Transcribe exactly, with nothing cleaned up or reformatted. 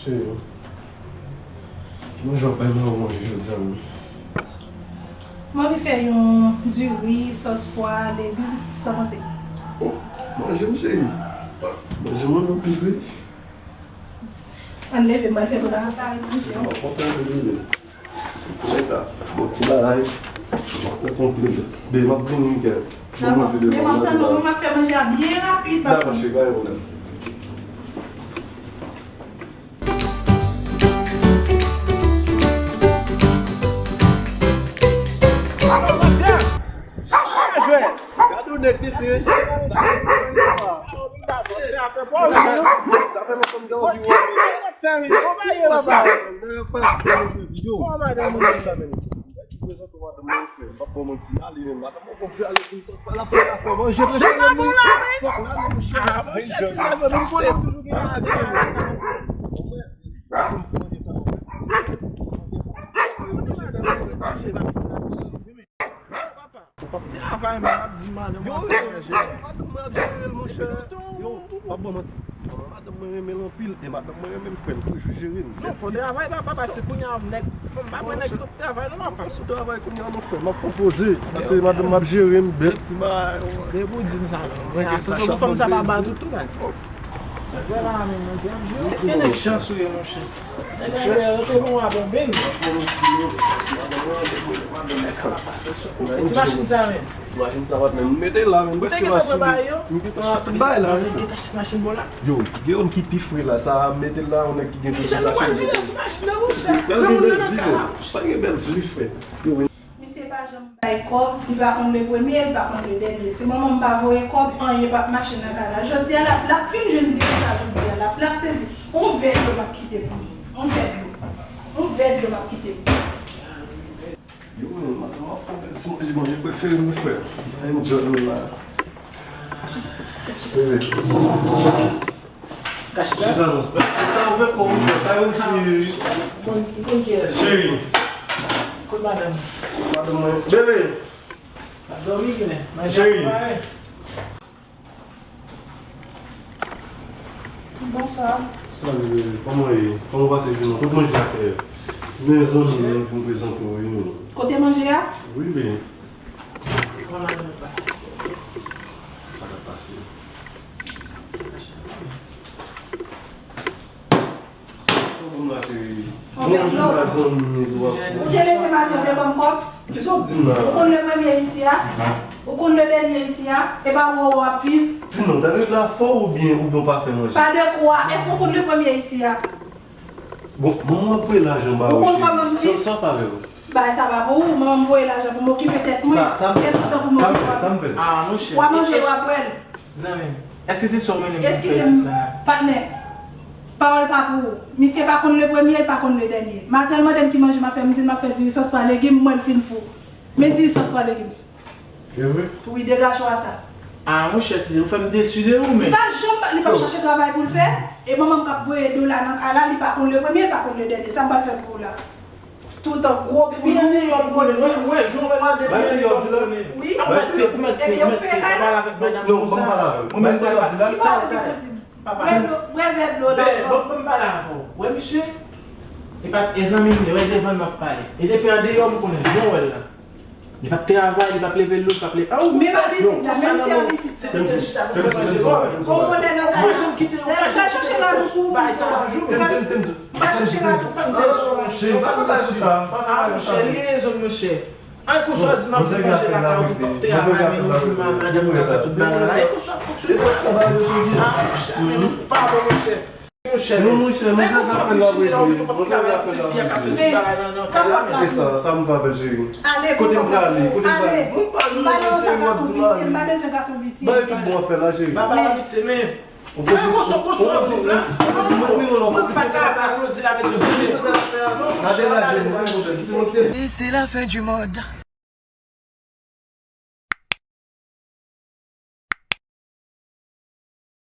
Cheri, ki manje w bay mwen manje jodi a menm? M anvi fè yon diri, sòs pwa, legim. Sa w panse? Oh, manje m cheri. Manje m anpil wi. Ann leve, m al fè preparasyon. M ap kontan anpil wi. Bon ti bagay. M ap kontan anpil. Ben, m ap vini, gèt. Dakò. Men m ap tann ou, m ap fè manje a byen rapid. Dakò, cheri, pa gen pwoblèm. Gade yon nèg mesye. Sa fè lontan m gen anvi wè w. Sa fè lontan m gen anvi wè w. Kòman madanm ou sa menm? Prezante w madanm mwen frè, m p ap ba w manti, ale menm, madanm mwen konn di ale pou sòs pa l ap fè l ap fè manje prefere m wi. Fòk l ale monchè. Ah, monchè, ti nèg la menm konnen toujou gen ale. Ou p ap travay, men m ap di madanm mwen ap fè manje. Madanm mwen ap jere l, monchè. Yo, m p ap ba w manti. Madanm mwen renmen l anpil, e madanm mwen renmen l, frè, m toujou jere l. Non, fò travay, papa, pase kounye a, nèg, fanm pa pran nèg k ap travay, non, papa. Sou travay kounye a, non, frè, m ap fè w poze. Pase madanm mwen ap jere m, bèl ti bagay. Depi w di m sa, non. Mwen, a sanble fanm sa pa bat ou tou, baz. Manzè la menm, manzè ap jere. Gen nèg chans ou ye, monchè. Ti machin sa menm. Ti machin sa, patnè. M mete l la, menm. Ou te gentan pran bagay yo? M gentan bay la, wi. Gentan achte machin ba w la? Yo, gen youn ki pi fre la, sa a, mete l la, yon nèg ki gen plis machin. Ti machin nan, monchè. Pral gen bèl vi, yo. Pral gen bèl vi, frè. Yo, misye pa janm bay kòb, li pa konn le premye, li pa konn le dènye. Si manman m pa voye kòb, anyen p ap mache nan kay la. Jodi a, l ap, l ap fin jwenn diri sa jodi a, l ap, l ap sezi. On vè dlo m ap kite pou li. On vè dlo. On vè dlo m ap kite pou li. Yo, men, madanm ap fè yon bèl ti manje, manje prefere m, frè. Enjoy nou la. Bebe. Kache la. Chita non, frè. Ou ta ouvè kò w, frè. Sa yon ti. Bon, si, bon, ki. Cheri. Kot madanm? Madanm mwen. Bebe. Ap dòmi, men. Manje ap pare. Bonswa. Salut, bebe. Kòman w ye? Kòman w pase jounen? Kot manje a fè? Men zanmi m, m vin prezante w, wi, men. Kote manje a? Wi, bebe. Kòman madanm ou pase? Sa k ap pase? Sa k ap pase? Sa w ban m la, cheri? Yon vè dlo. Ou te leve maten, ou te ban m kòb? Kisa w ap di m la? Ou konn le premye isi a? Ou konn le dènye isi a? E pa wè w ap viv? Di non, w ta dwe la fò oubyen, oubyen w pa fè manje? Pa de kwa, èske ou konn le premye isi a? Bon, manman m ap voye lajan ba ou, cheri. Ou konn kòman m viv? Sa, sa w fè avè l? Bagay sa pa pou ou, manman m voye lajan pou m okipe tèt mwen. Sa, sa m fè, sa. E tout tan pou m okipe tèt mwen. Sa m fè, sa m fè. Ah, monchè. W ap manje, w ap bwè l. Zanmi m, èske se sa w mennen pou m fè isit la? Eskize m, patnè. Pawòl pa pou ou. Misye pa konn le premye, l pa konn le dènye. Maten l mande m ki manje m ap fè, m di l m ap fè diri sòs pwa legim, m wè l fin fou. Men diri sòs pwa legim. E vre? Wi, degaje w a sa. Ah, monchè, ti, ou fè m desi de ou, men. Li pa janm, li p ap chache travay pou l fè. E manman m k ap voye dola nan kay la, li pa konn le premye, li pa konn le dènye. Sa m pral fè pou ou la? Toutan gwo pou nou. Depi andeyò m konnen, mwen, mwen, jan w wè l la, depi andeyò m konnen. Wi. Epi yo peye kay la. Non, ban m pale avè l. Mwen menm sa l ap di la. Ki bagay ou te pou di m? Bwè dlo, bwè vè dlo la. Bon, ban m pale avè w. Wè misye? E pa, e zanmi m ye, wè devan m ap pale. E depi andeyò m konnen, jan w wè l la. Li p ap travay, li p ap leve dlo, li p ap leve. Ah, ou menm abitid la, menm ti abitid. Se pou te chita pou fè manje, bon. Bon modèl nan kay la. Mwen janm kite yon kay, chèche la pou bay sa pa jou, men. Tande, tande, tande. Ou pa chache la tou. Fè m desi, monchè. Ou pa fè m desi. Ah, monchè, li gen rezon, monchè. Ay, konsa w di m ap fè manje lakay ou, ou p ap travay, men nou fè madanm nan fè tout bagay la. E konsa w fonksyone. Ah, monchè, men nou pa bon, monchè. Monchè, men. Non, monchè, men se zafè la, wi. Monchè, zafè la, wi. Kite sa, sa m fè avè l, cheri. Kote m prale, kote m prale. Bon, pa non, cheri, w ap di m ale. M pa bezwen gason visye, m pa bezwen gason visye. Bay tout bon afè la, cheri. Papa, pa visye, men. Ou konn konsa w viv la. Ou konn di mwen, non, non, non. Mwen pa ka aplodi la, men di mwen. Gade la, cheri, mwen, monchè, se mwen ki te. Et c'est la fin du monde.